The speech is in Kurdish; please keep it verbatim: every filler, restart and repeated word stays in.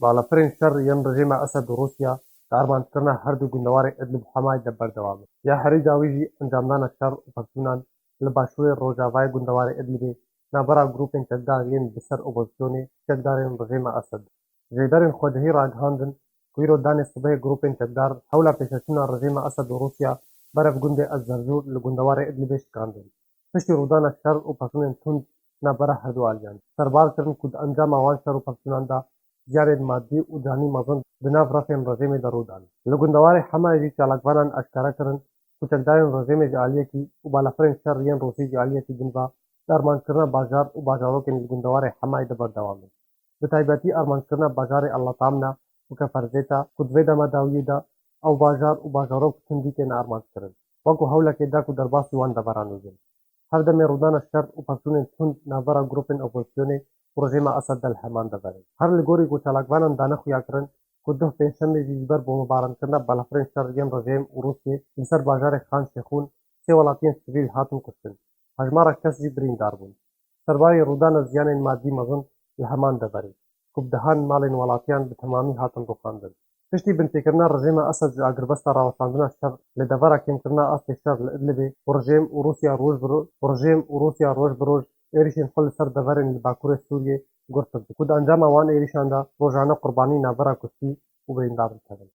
Balafirên şer yên rejîma Esed û Rûsya di armanckirina her du gundewarê Idlib û Hemayê de berdewam in. Ya herî dawî jî encamdana şer û pevçûnan li başûrê rojavayê gundewarê Idlibê navbera grûpên çekdar yên bi ser opozisyonê çekdarên rejîma Esed. Jêderên xwedihî ragihandin ku îro danê sibehê grûpên çekdar hewla pêşveçûna rejîma Esed û Rûsya berev gundê Ez Zerzûr li gundewarê Idlibê şikandin. Piştî rûdana şer û pevçûnên tund navbera herdu aliyan, serbar kirin ku di encama wan şer û pevçûnan de ziyanên madî û canî mezin di nav refên rejîmê de rû dan. Li gundewarê Hemayê jî çalakvanan eşkere kirin ku çekdarên rejîmê ji aliyekî û balafirên şer yên Rûsî ji aliyekî din ve di armanckirina bajar û bajarokên li gundewarê Hemayê de berdewam in. Bi taybetî armanckirina bajarê Allatamna û Keferzêta ku di vê dema dawiyê de ew bajar û bajarok bi tundî têne armanckirin, wekû hewlekê da ku derbasî wan deveran bibin. Her demê rûdana şer û pevçûnên tund navbera grûpên opozisyonê û rejîma Esed de li heman deverê. Her li gorî ku çalakvanan dane xuya kirin ku duh pêncşemê jî ji ber bombebaran kirina balafirên şer yên rejîm û Rûsiyê li ser bajarê Xan Şêxûn sê welatiyên sivîl hatin kuştin. Hejmarek kes jî birîndar bûn. Serbayê rûdana ziyanên madî mezin li heman deverê, ku bi dehan malên welatiyan bi temamî hatin rûxandin. Piştî binpêkirina rejîma Esed ji agirbesta raweşandina şer li devera kêmkirina astê şer li Idlibê û rejîm û Rûsya roj bi ro-, û rejîm û Rûsya roj bi roj êrîşên xwe li ser deverên li bakurê Sûriyê girtin, ku di encama wan êrîşan de rojane qurbanî navbera kuştî û birîndar dikevin.